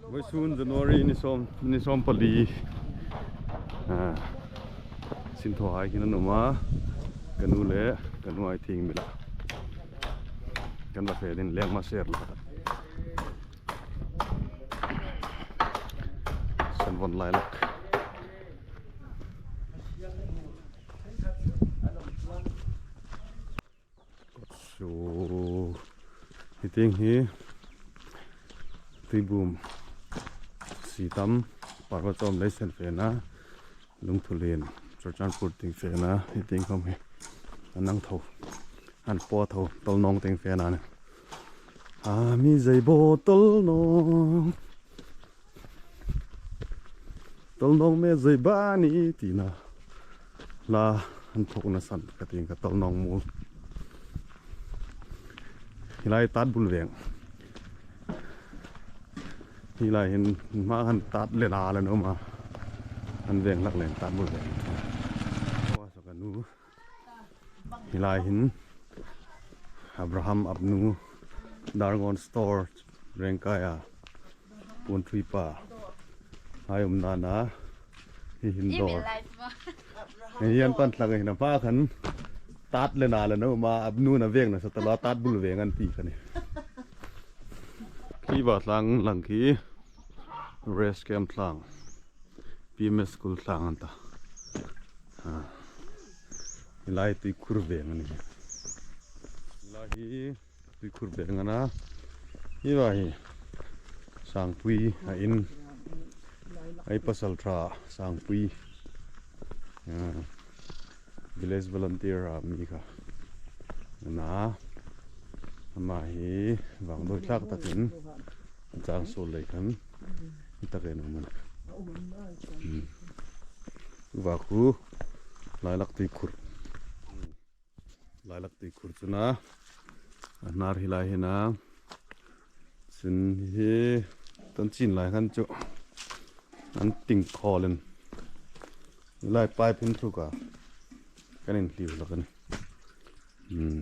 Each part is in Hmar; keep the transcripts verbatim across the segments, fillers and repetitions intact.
Vawisun January ni sawm, ni sawm pali. Ah, sinthaw hai hin an um a. Ka nu le ka nu Aithingbila kan va fe ding leng ma ser la. Senvon Lilac. So, hi tieng hi Tuibum, Sitam, Parvachawm lei sen fena, Lungthulien, Churachandpur tieng fena, hi tieng khawm hi an hang tho, an paw tho, Tolnawng tieng fena ni. A mi zei bo Tolnawng. Tolnawng me zei ba ni tina. La an thawkna san ka tieng ka Tolnawng mul. Hi lai Tatbul veng. Hi lai hin hma khan tat le na le no ma. An veng hlak leng Tatbul veng. Wa sa ka nu. Hi lai hin Abraham Abnu, Darngawn Store, Rengkaia, Puonthuipa, hai um nana, hi hin dawr. Hi an pan tlang hin a hma khan, tat le na le no ma, Abnu na veng na sa ta la, Tatbul veng an ti kha ni. Khi va tlang lang khi, Rest Camp tlang. P M S School tlang an ta. Ha. Hi lai Tuikhur veng a ni. Hi lai hi Tuikhur veng a na. Hi va hi Sangpui a in. Ei pasalṭha Sangpui. Ah, Village Volunteer a mi kha. Na. Ama hi vangdoi tlak takin. Chang suol lei khan. Hi tak en um a ni. Hmm. Hi va khu Lilac Tuikhur. Lilac Tuikhur chu na. A hnar hi lai hi na. Chun hi tan chin lai khan chu an ting khawl in. Hi lai pipe hin thuk a. Kan inhliu hlak a ni. Hmm.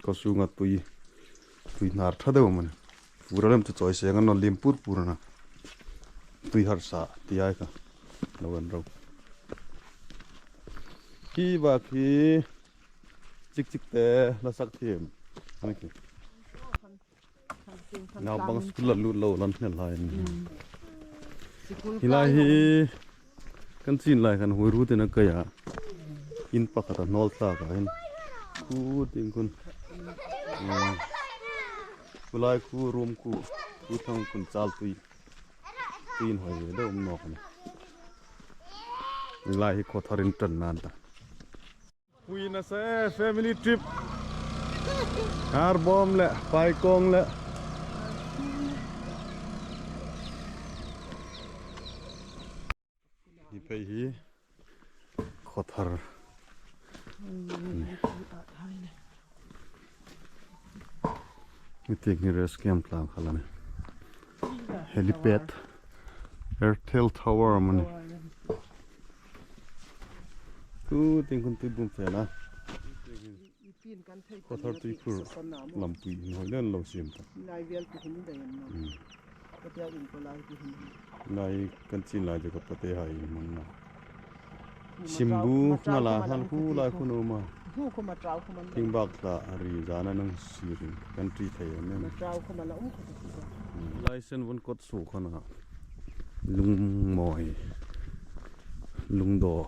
Khaw sunga tui, tui hnar ṭha deu a ni. Fur a lem chu chawi seng a ni naw, liem pur pur a na. Tui harsa ti ai kha. Lo en ro. Khi va khi chik chik te la sak thiem. Ani khi. Naupang school la lut lo lan hne lai ni. Hi lai hi kan chin lai khan huoi ru te na kai a. In pakhat a hnawl thlak a hin. Khu ting khun. Hmm. Khu lai khu room khu. Khu thlang khun chal tui. Tui in hoi ve deu um nawk a ni. Hi lai hi khaw thar in ṭan nan ta. Pui na se family trip. Arbawm le, Paikawng le. Hi phei hi khaw thar. Hi tieng hi Rest Camp tlang kha la ni. Helipad. Airtel Tower a ni. Tu tieng khun Tuibum fe na. Khaw thar Tuikhur lampui inhawi lem lo siem ta. Hmm. Nai kan chin lai chu ka pate hai in hmun na. Simbu, Mala, hal khu lai khu no ma. Thing bak tla ri zana nang sirin kan tri thei em em. Lai Senvon kot su khana. Lungmawi, lungdaw,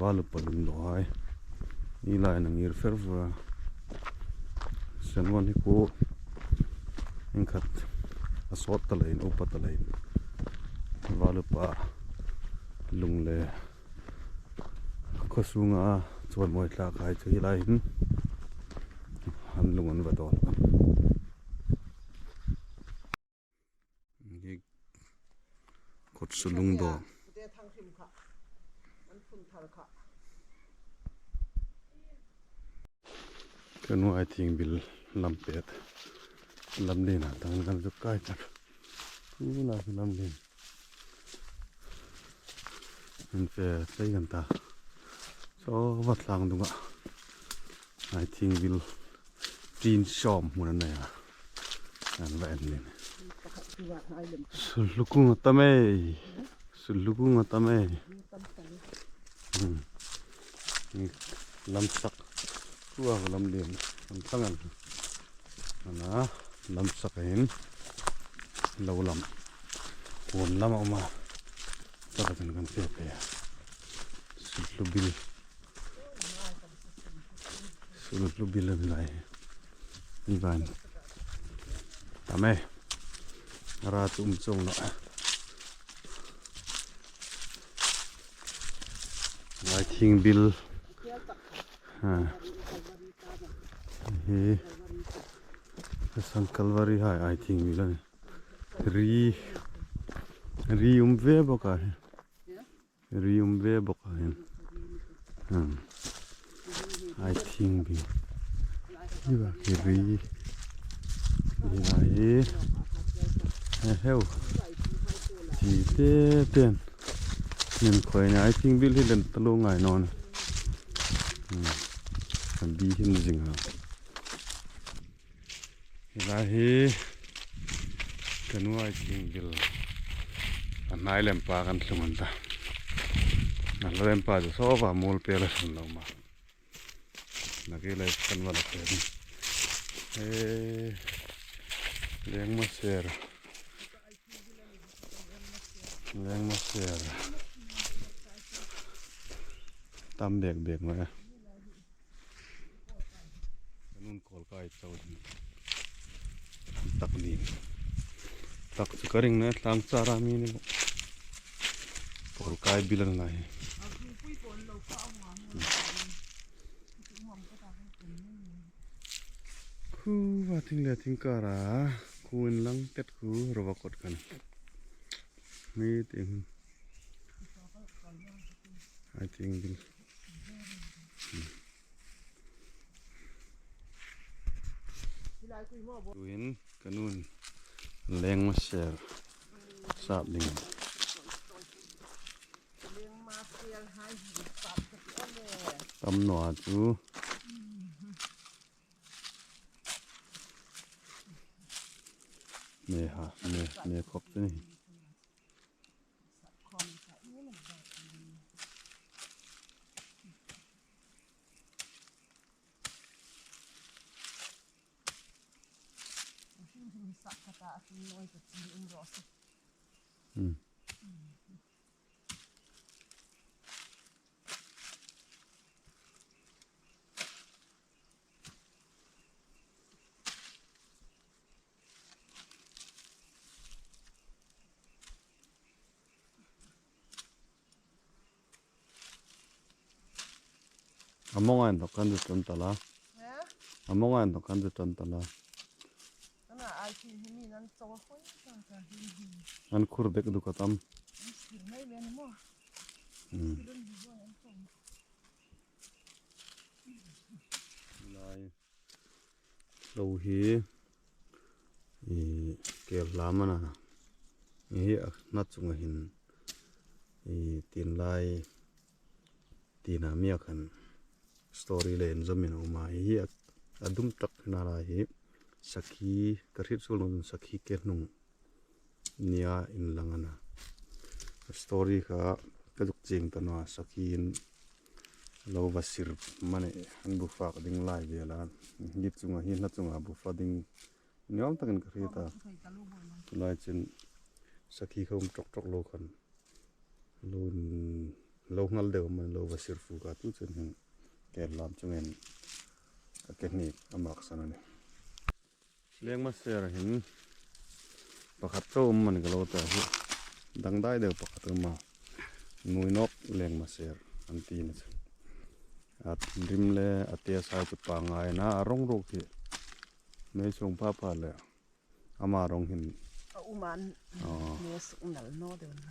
Valupa lungdaw hai. Hi lai nang ir fer vur a. Senvon hi khu. Ieng khat a sawt ta leiin, upa ta leiin. Valupa lung le. Khaw sunga chawimawi thlak hai chu hi lai hin an lung an va dawn. Hi kawtsu lungdaw. Ka nu Aithingbila lam pet. Lam lien a tang kan zuk kai ta. Hi lai hi lam lien. An fe tlei kan ta. Saw va tlang dunga Aithingbila tin sawm hmun a nei a. An va en lien. Sulhlukunga tam ei. Sulhlukunga tam ei. Hmm. Lamsak. Tua lam lian. Lam tlang an. Ana lamsak in. Lo lam. Kuon lam a um a. Taka kan kan pe pe. Sulhlubil. Sulhlubil a ni lai. Ni van. Tam ei. Ara tum chong lo. Ai thing bil. Ha. Hi. Sang Calvary hai ai thing bil a ni. Ri. Ri um ve bawk a. Ri um ve bawk a hin. Hmm. Ai thing bil. Hi va hi ri. Hi va hi. He heu. Chi te ten. Min khoi ni ai thing bil hi len ta lo ngai naw ni. Hmm. Kan bi hin zing a. Hi lai hi ka nu ai thing bil. A hnai lem pa kan tlung an ta. A hla lem pa chu saw va mul pe la sun lo ma. Na ke lai kan va la pe. Eh, leng ma ser. Leng ma ser. Tam bek bek ma. Ka nun kawl kai chau ding. Tak ding. Tak chu ka ring na tlang chara mi ni. Kawl kai bil a ni lai. Khu va thing le thing kara. Khu in lang tet khu ro va kot kan. Mi ting. Ai thing bil. Tuhin ka nun leng ma ser sap ding. Tam naw a chu. Me ha, me, me khop chu ni. Hmm. A mawng a inthawk kan zu ṭan ta la. He? A mawng a inthawk kan zu ṭan ta la. Ana ai thing hi mi nan chaw khoi ta ta hi hi. An khur bek duk a tam. An sir mai le ni maw? Hmm. Sir an hi bo an chaw. Lai. Lo hi, i, kel hlam a na. I, hi a hna chunga hin, i, tin lai, tina mi a khan story le inzawmin a um a. I, hi a, a dum tak hna lai hi, sakhi, ka hriet suol naw sakhi ke hnung nia inlang a na. Story kha ka zuk chieng ta naw a, sakhi in lo va sir mani an bu fak ding lai vela. Hi chunga, hi hla chunga bu fa ding ni awm takin ka hriet a. Tulai chun sakhi kha um ṭawk ṭawk lo khan lo in, lo nghal deu mani lo va sir fuk a, tu chun hin kel hlam chungin a ke hnik a maksan a nih. Lengmaser hin pakhat chau um mani ka lo ta hi. Dangdai deu pakhat um a. Nuinawk lengmaser an ti ni chu. A rim le a te sai chu pangngai a na, a rawng ruok hi mei sung pha pha le ama rawng hin. A um an. Aw. Me suk nal naw deu na.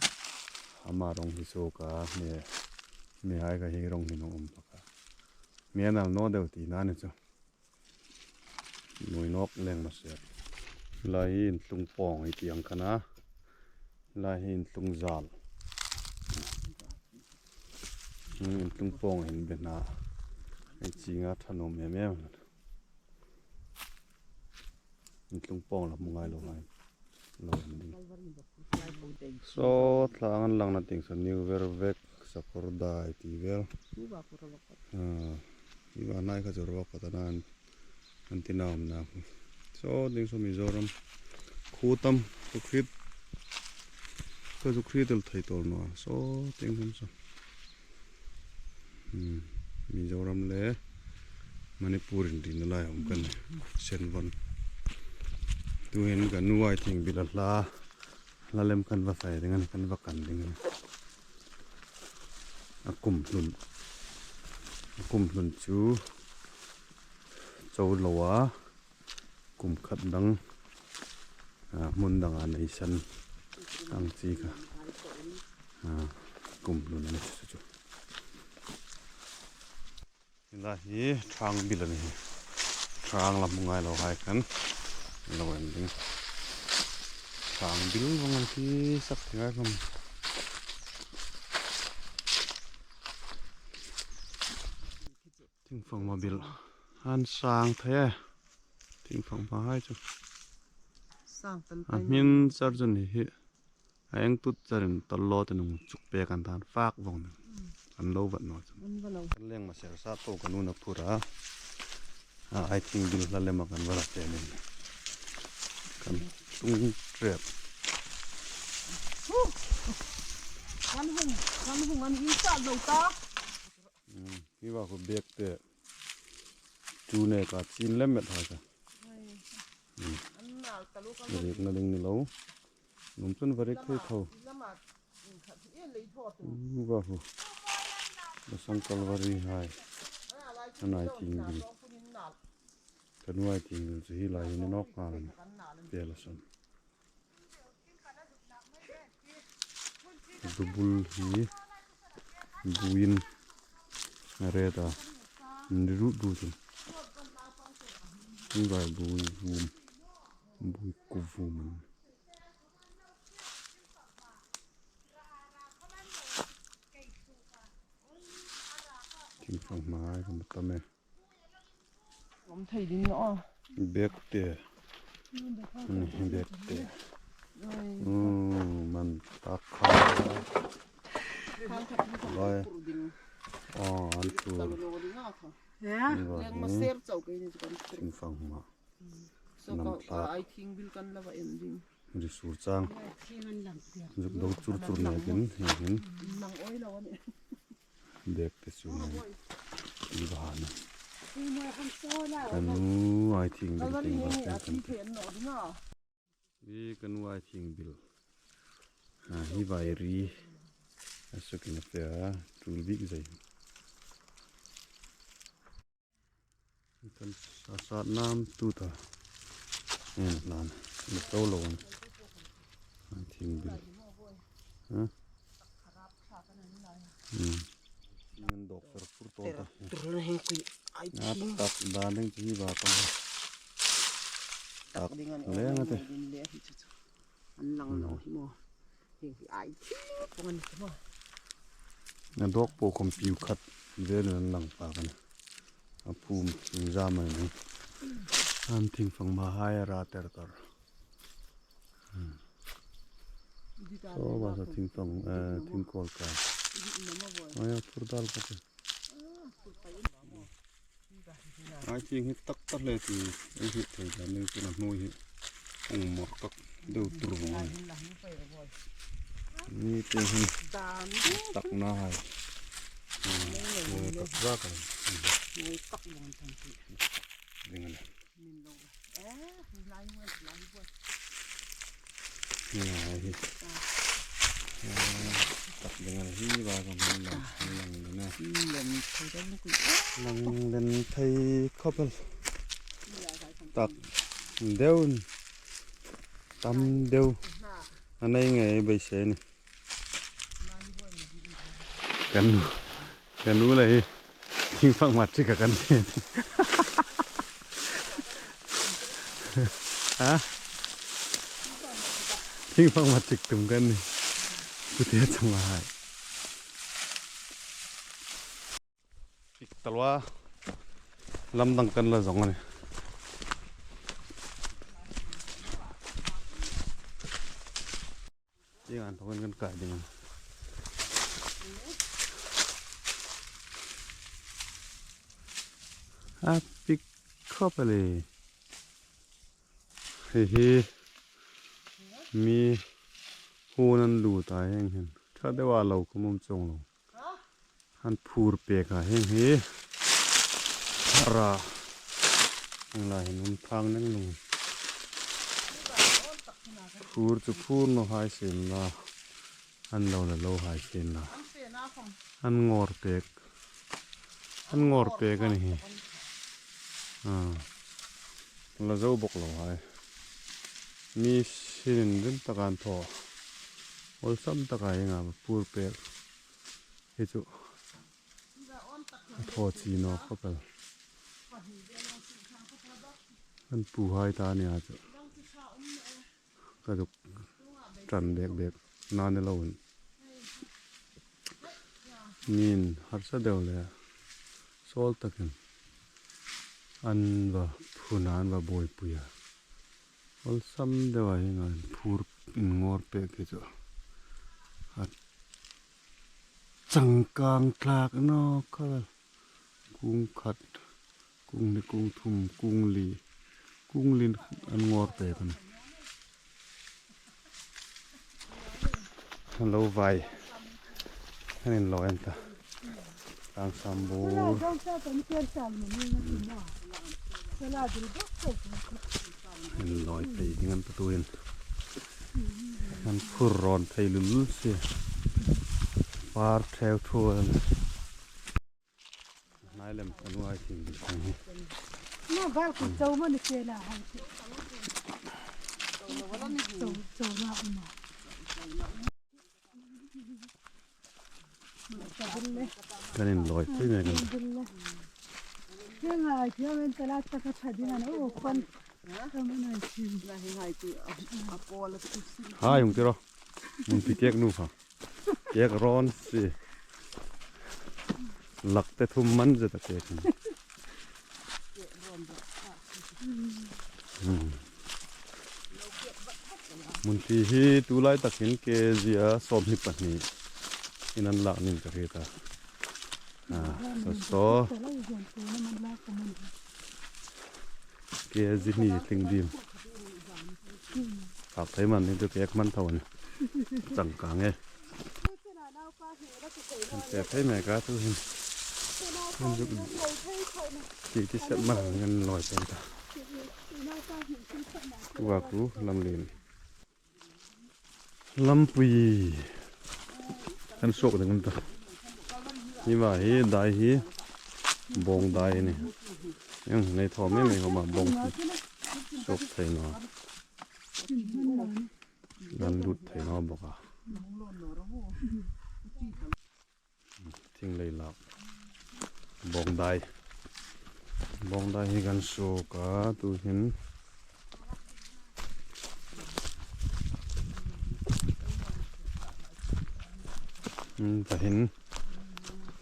Ama rawng hi suok a, me, mehai kha hi rawng hin a um bawk a. Me nal naw deu tina ni chu. Nuinawk lengmaser. Lai hi intlung pawng hi tiang khan a. Lai hi intlung zal. Hmm, intlung pawng hin be hna. Ei chinga thanuom em em. Intlung pawng la hmu ngai lo hai. Saw thla an langna tieng saw New Vervek, Sakawrdai ti vel. Ah, hi va hnai kha chu ruok ka ta nan an ti naw am na. Saw tieng saw Mizoram khuo tam, chu khit, ka chu khit el thei tawl naw a. Saw tieng saw. Hmm, Mizoram le Manipur inrinna lai a um kan ni. Senvon. Tuhin kan nu Aithingbila hla, hla lem kan va fai ding a nih, kan va kan ding a nih. A kum hlun. A kum hlun chu chau lo a. Kum khat dang, a, hmun danga neisan ang chi kha, a, kum hlun a ni chu chu. Hi lai hi Thangbil a ni hi. Thang lam ngai lo hai khan lo en ding. Thangbil vang an ti sak thei ngai khawm. Thingfanghma bil. An sang thei e. Thingfanghma hai chu. Sang tal a hmin char chu ni hi. A eng tut charin tal lo te nung chuk pek an tan fak vong ni. An lo vat naw chu. An va lo. Leng ma ser sa to ka nu na phur a. A, Aithingbil hla lema kan va la te nen. Kan tung trep. Kan hung, kan hung an in sa lo ta. Hmm, hi va khu bek te. Chu ne ka chin lem met hai ka. An nal ta lo ka. Rik na ding ni lo. Num chun va rik thei tho. Lama, in khat hi en lei tho tu. Hmm, va khu. Ba sang kal va ri hai. An Aithingbil. Kan nu Aithingbil chu hi lai hi ni nawk ngal a nih. Pe la son. Dubul hi buin a ret a, an ri rut rut chu. Hi vai bui vum, bui ku vum an. Thingfanghma hai ka ma tam e. Om thei ding naw. Bek te. Ni bek te. Oi. Hmm, man tak kha. Khang khat ni kha. Lai. Pur ding. Oh, an tur. Tal lo ding a kha. Ya. Ni va. Leng ma ser chau ke ni kan tur. Thingfanghma. So nam ka, thlak. Aithingbil kan la va en ding. Ri sur chang. Zuk do chur chur ne kin, hi hin. Nang oi lo a nih. Bek te chu ngai. I ba ni. Kan nu Aithingbil tieng ba kan kan. I kan nu Aithingbil. A, hi vai ri. A sukin a pe a, tul bik zai. Kan sa sat nam tu ta. En lan. Ni to lo an. Aithingbil. Ha? Hmm. Ngan dok ser pur to ta. Tur na heng kui. Ai, a thing. Tak dan ding chi ba ta. Tak ding an le nga te. Ding le hi chu chu. An lang lo hi maw. Hi hi ai thing pawng a ni hi maw. Na dawk po khawm piu khat vel an lang pa kan. A phum zam a ni. An thingfanghma hai a ra ter ter. Hmm. Saw ba sa thingfang, eh, thingkawl ka. Ai, a phur dal ka te. Ai, thing hi tak tak le ti, ei hi thei dan ni kuna hnuoi hi. Ong mor tak deu tur vong ai. Ni te hin tak na hai. Ah, tak zak ai. Ding a le. Ni lai hua, lai hua. Ni lai hi. Ah, tak ding a le hi, ba ka hmun lang, lang le na. Lang thei ding kui. Lang len thei khawp el. Tak deu, tam deu. A nei ngei beisei ni. Kan, kan u le hi. Thingfanghma chik a kan ti. Ha? Thingfanghma chik tum kan ni. Pu te chang a hai. Pik talwa. Lam dang kan la zong a ni. Tieng an thawkin kan kai ding. A pik khawp a le. Hi hi mi hun an lut a hieng hin. Ṭha deu a lo khawm um chuong lo. An phur pek a hieng hi. Ara. Hieng lai hin um thang neng lung. Phur chu phur naw hai sien la. An lo la lo hai sien la. An ngawr pek. An ngawr pek a ni hi. A. La zo bawk lo hai. Mi sinin rim taka an thaw. Awlsam taka hieng a phur pek. Hi chu a thaw chi naw khawp el. An pu hai ta a ni a chu. Ka zuk ṭan bek bek na ni loin. Min harsa deu le sawl takin an va phun a, an va buoipui a. Awlsam deu a hieng a phur inngawr pek hi chu. A changkang tlak naw khawp el. Kung khat, kung hni, kung thum, kung li, kung li an ngawr pek a nih. Lo vai. An inlawi an ta. Tlang sam bur. Inlawi thei ding an ta tuhin. An phur rawn thei lul si. Par theu thu an. Hnai lem kan uai thing ding thang hi. Na bal ku chau mani se la hai. Chau, chau na uma. Kan inlawi thei mek kan. Ke ngai thei men tala ta ka tha ding an o kon. Ka man ai thim. Hai hung tiro. Mun pi kek nu kha. Kek rawn si. Lak te thum man zet a kek. Hmm. Mun pi hi tu lai takin K G a sawmhni pahni in an lak ning ka hriet a. A, saw saw. K G hni tling dim. Fak thei man ni chu kek man tho a nih. Changkang e. Kan pe thei mek a tuhin. Ti ti sep man ngan lawi thei ta. Kuva ku lam lien. Lampui. Kan suok ding an ta. Hi va hi dai hi. Bawng dai a nih. Eng nei thaw mei mei khawma bawng suok thei naw. Kan lut thei naw bawk a. Thing lei lak. Bawng dai. Bawng dai hi kan suok a tuhin. Hmm, ta hin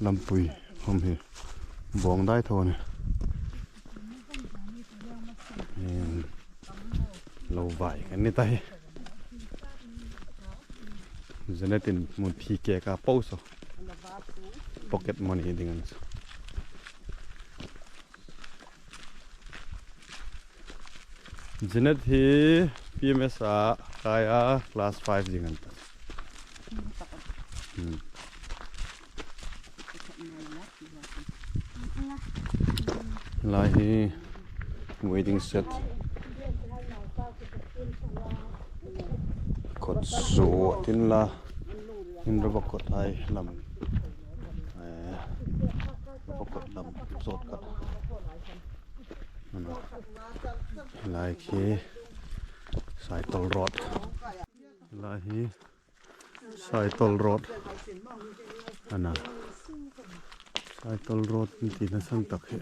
lampui hom hi bawng dai tho a nih. Hmm, lo vai kan ni ta hi. Janet in mun phi kek a po saw. Pocket money ding an saw. Janet hi P M S a kai a class five ding an ta. Hmm. Lai hi waiting shed. Kot suo tin la. In rova kot hai lam. Eh, rova kot lam sawt khat. Lai khi Saitol Road. Lai hi Saitol Road. Ana. Saitol Road ni tina sang tak hi.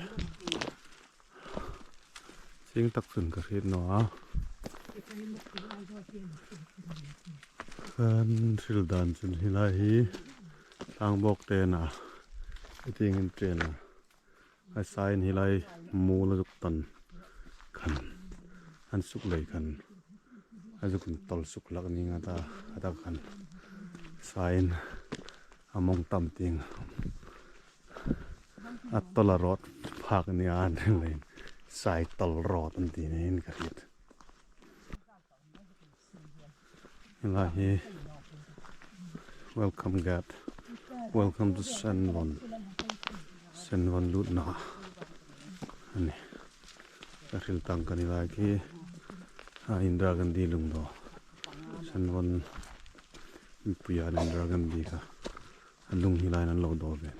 Sing tak chun ka hriet naw a. Kan hril dan chun hi lai hi tlang bawk te na. Iting in chen a. Hai sain hi lai muol a zuk tan khan. An suk lei khan. A zuk tol suk hlak ning a ta, a ta khan. Sain a mong tam ting. A tol a rawt phak ni an lein. Sai tol rawt an ti ning ka hriet. Hi lai hi welcome gate. Welcome to Senvon. Senvon lutna. A nih. Ka hril tang ka ni lai khi. A Indira Gandhi lungdaw. Senvon mipuiin Indira Gandhi kha a lung hi lai an lo daw ve.